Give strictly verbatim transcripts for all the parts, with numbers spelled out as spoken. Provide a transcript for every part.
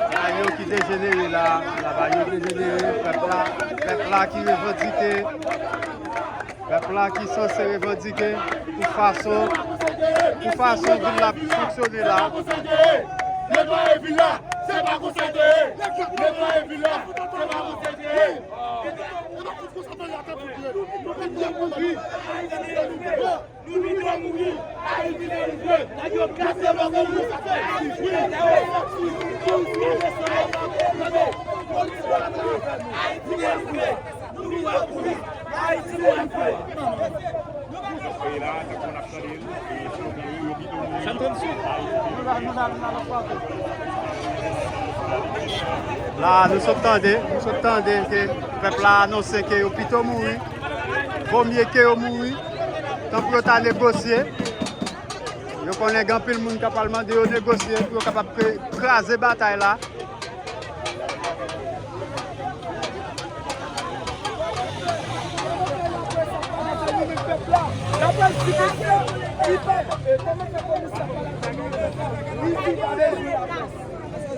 Bagay yo ki dejenere la, la bagay yo dejenere, pèp la, pèp la ki revandike, pèp la ki sanse revandike pou fason, pou fason vil la ap fonksyone la. Netwaye vil la, se pa konsa l te ye. Netwaye vil la, se pa konsa l te ye. La, nou sot tande, nou sot tande ke pèp la anonse ke yo pito mouri, vo mye ke yo mouri, tan pou yo ta negosye. Yo konnen gen anpil moun k ap al mande yo negosye pou yo kapab kre-, kraze batay la.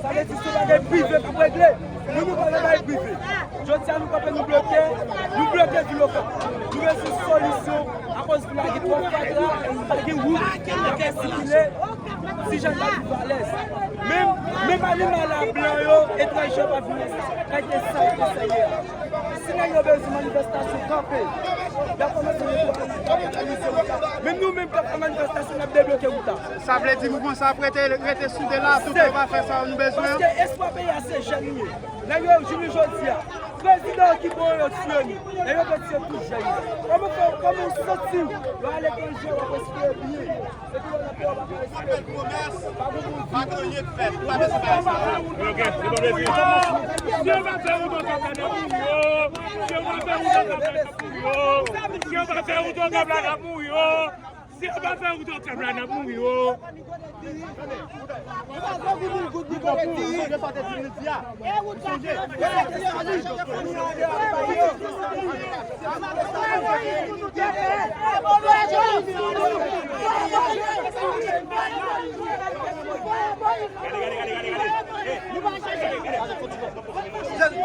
Sa vle di se bagay prive k ap regle. Nou, nou pa nan bagay prive. Jodi a, nou kanpe, nou bloke, nou bloke vil Okap. Nou bezwen solisyon, akoz vil la gen twòp fatra, pa gen wout, pa gen sikile. Ti jèn pa viv alèz. Menm, menm animal a blan yo, etranje yo pa vin nan kay te sa yo te sa ye a. Si nèg yo bezwen manifestasyon kanpe, y ap kòmanse netwaye, y ap òganize wout la. Menm nou menm k ap fè manifestasyon, n ap debloke wout la. Sa vle di mouvman sa ap rete, rete soude la, toutan yo pa fè sa nou bezwen an? Paske espwa peyi a se jèn nou ye. Nèg yo jounen jodi a, prezidan yo ki bon yo tiye nou. Nèg yo vle tiye tout jèn yo. Kòman fè, kòman w santi w? Lè w aletranje, w ap respire byen. Epi lè w nan peyi w, w pa ka respire byen. Pa gen moun vivan. Pa gen anyen k fèt. Pa bezwen bagay sa yo. Ok, se bon, mèsi. Si yo pa fè wout Okap la, n ap mouri, o. Si yo pa fè wout Okap la, n ap mouri, o. Si yo pa fè wout Okap la, n ap mouri, o. Si yo pa fè wout Okap la, n ap mouri, o.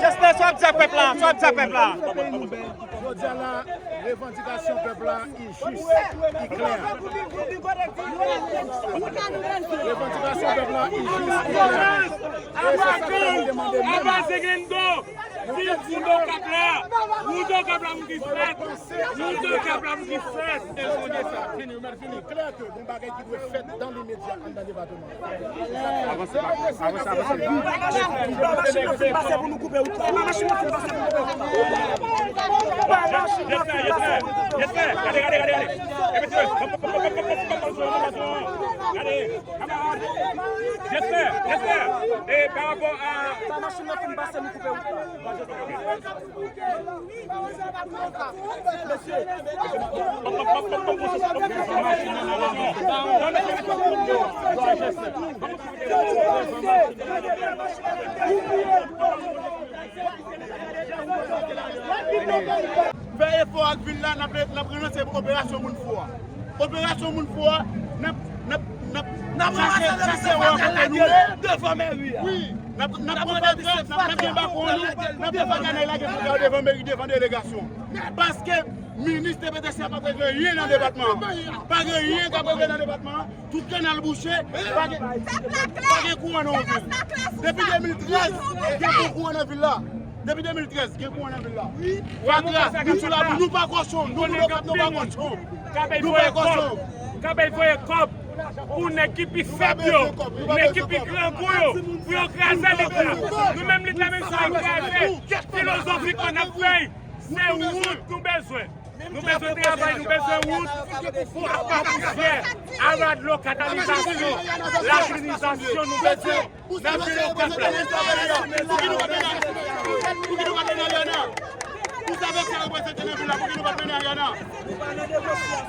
Jasper, sa w ap di ak pèp la? Sa w ap di ak pèp la? Jodi a la, revandikasyon pèp la, i jis, i klè. Revandikasyon pèp la, i jis, i klè. E se sa k fè nou demande menm. Aba Zenglendo, si wout Okap la, wout Okap la pou ki fèt, wout Okap la pou ki fèt. Fini, fini, klè ke gon bagay ki dwe fèt dan limedya anndan depatman. Avanse, avanse, avanse. Machin nan fin pase pou nou koupe wout la. Machin nan fin pase pou nou koupe wout la. Machin nan fin pase pou nou koupe wout la. Yes, sir. Yes, sir. Gade, gade, gade, gade. E mesye, gade. Yes, sir. Yes, sir. E pa rapò a... Machin nan fin pase, nou koupe wout la. Fè efò ak vil la, n ap, n ap relanse operasyon Moun Fò a. Operasyon Moun Fò a, n ap, n ap, n ap, n ap, n ap chache, chache wè kote nou ye. Devan mèri a. Wi, n ap, n ap pran bagay, n ap, n ap gen bakon nou, n ap gen bagay nan lage fatra devan mèri, devan delegasyon. Paske minis T P T C a pa regle anyen nan depatman an. Pa gen anyen k ap regle nan depatman an. Tout kanal bouche, pa gen, pa gen kouran nan yon vil. Depi de mil trèz, gen bon kouran nan vil la. Depi de mil trèz, gen kouran nan vil la. Fatra, nou sou labou, nou pa kòchon, nou moun Okap, nou pa kòchon. Nou pa kòchon. K P voye kòb pou nèg ki pi fèb yo, nèg ki pi grangou yo, pou yo kraze lit la. Nou menm lit la, menm si nou kraze, filozofik an ap fèy, se wout nou bezwen. Nou bezwen travay, nou bezwen wout, pou apa pousyè, aradlo, kanalizasyon, latrinizasyon, nou bezwen nan vil Okap la. Pou ki nou pa mennen Ariana? Pou sa fè sa reprezante nan vil la, pou ki nou pa mennen Ariana? Nou pa nan negosyasyon.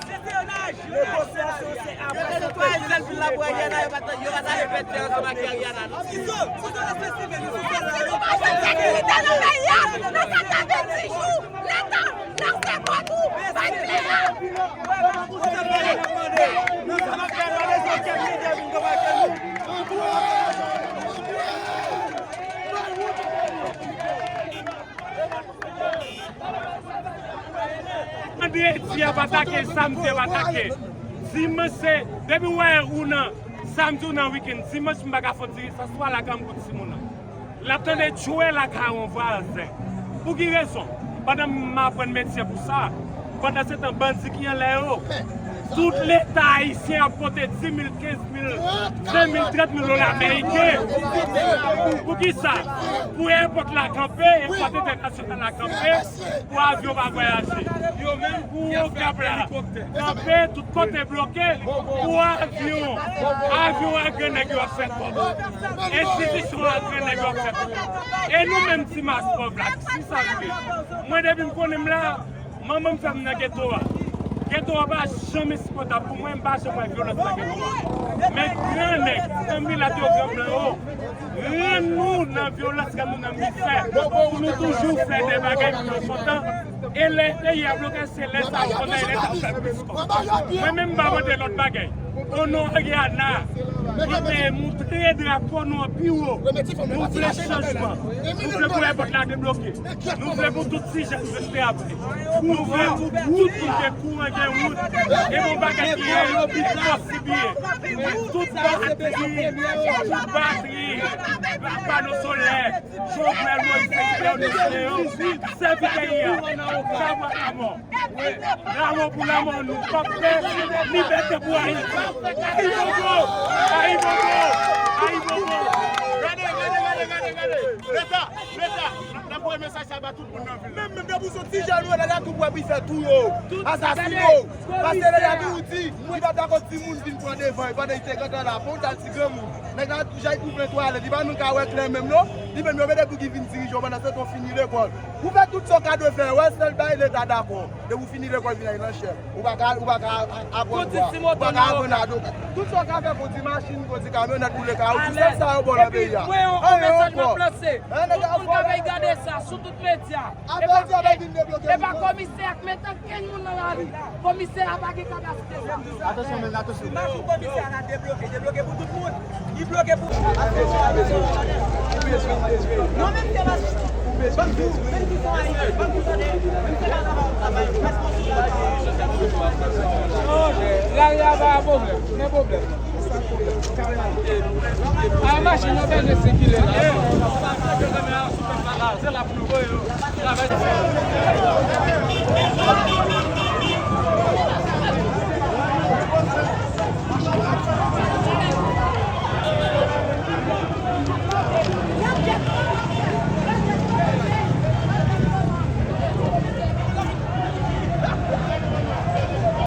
Negosyasyon se apre sa. Netwaye sèl vil la pou Ariana, yo pa t, yo pa t ale fè tè ansanm ak Ariana, non. Izo, izo, responsabilite, izo, izo. Nou pa jwenn sekirite nan peyi a. Nan sa ka vin di jou, leta, nan se Vandredi ap atake, samdi ap atake. Dimanch se, depi w wè ou nan, samdi ou nan wikenn, dimanch m pa ka fè ti resans swa lakay m pou timoun nan. L ap tande jwè lakay yon vwazen. Pou ki rezon? Pandan m aprann metye pou sa, pandan se tan bandi ki anlè yo, tout leta ayisyen ap pote dis mil, kenz mil, ven mil, trant mil dola ameriken. Pou ki sa? Pou èpòt la kanpe, èpòt entènasyonal la kanpe, pou avyon pa vwayaje. Yo menm pou Okap la kanpe, tout kote bloke, pou avyon. Avyon a grannèg yo ap fè kòb. Enstitisyon a grannèg yo ap fè kòb. E nou menm ti mas pòv la, si sa rive. Mwen depi m konnen m la, manman m fè m nan geto a. Geto a pa janm ensipòtab pou mwen, m pa janm wè vyolans nan geto a. Men grannèg, fanmi la te yo gran blan yo, rann nou nan vyolans, rann nou nan mizè, pou nou toujou fè de bagay pou nou kontan. E lè peyi a bloke, se lè sa yo kontan, e lè sa yo fè plis kòb. Mwen menm, m pa mande lòt bagay. O non Ariana, ki te moutre drapo nou an pi wo. Nou vle chanjman. Nou vle pou èpòt la debloke. Nou vle pou tout ti jèn rete apre. Nou vle pou tout moun gen kouran, gen wout. E bon bagay ki ye, ki posib ye. Tout bandi, tout batri, pano solè, Jovenel Moïse te kite yo, te kite yo. Sèvi peyi a. Kaba a mò. Lanmò pou lanmò, nou p ap pè. Libète pou Ayiti. Ayibobo! Ayibobo! Ayibobo! Gade, gade, gade, gade, gade. Leta, leta, n ap voye mesaj sa ba tout moun nan vil la. Menm, menm depi w se yon ti jèn ou, lè la tou pwòp, li fè tou yo. Asasine yo. Pase lè la tou ou di, li pa dakò timoun vin pran devan, pandan li te gentan la, pou l t al ti granmoun. Nèg la, Jay pou plen twalèt, li pa menm ka wè klè menm non. Li menm yo mete pou ki vin dirije w pandan se tan w fini lekòl. Ou fè tout sa w ka dwe fè, wè sèl bagay leta dakò. Depi w fini lekòl vin al nan chèf. Ou pa ka, ou pa ka aprann dwa. Ou pa ka aprann adokat. Tout sa w ka fè, kondi machin, kondi kamyonèt, boule kay, ou di sèl sa yo bon nan peyi a. Anyen ankò. Anyen ankò. Tout moun k ap gade sa sou tout medya. Apre di a pa vin debloke. E pa komisè a k met ankenn moun nan lari. Komisè a pa gen kapasite sa. Atansyon, men, atansyon. Machin komisè a la debloke, debloke pou tout moun. Li bloke pou. Non, men se la. Ban m di w, men di sa, men di sa, men se la. Lari a pa pwoblèm, men pwoblèm. A machin yo bezwen sikile la. Se la pou nou voye yo.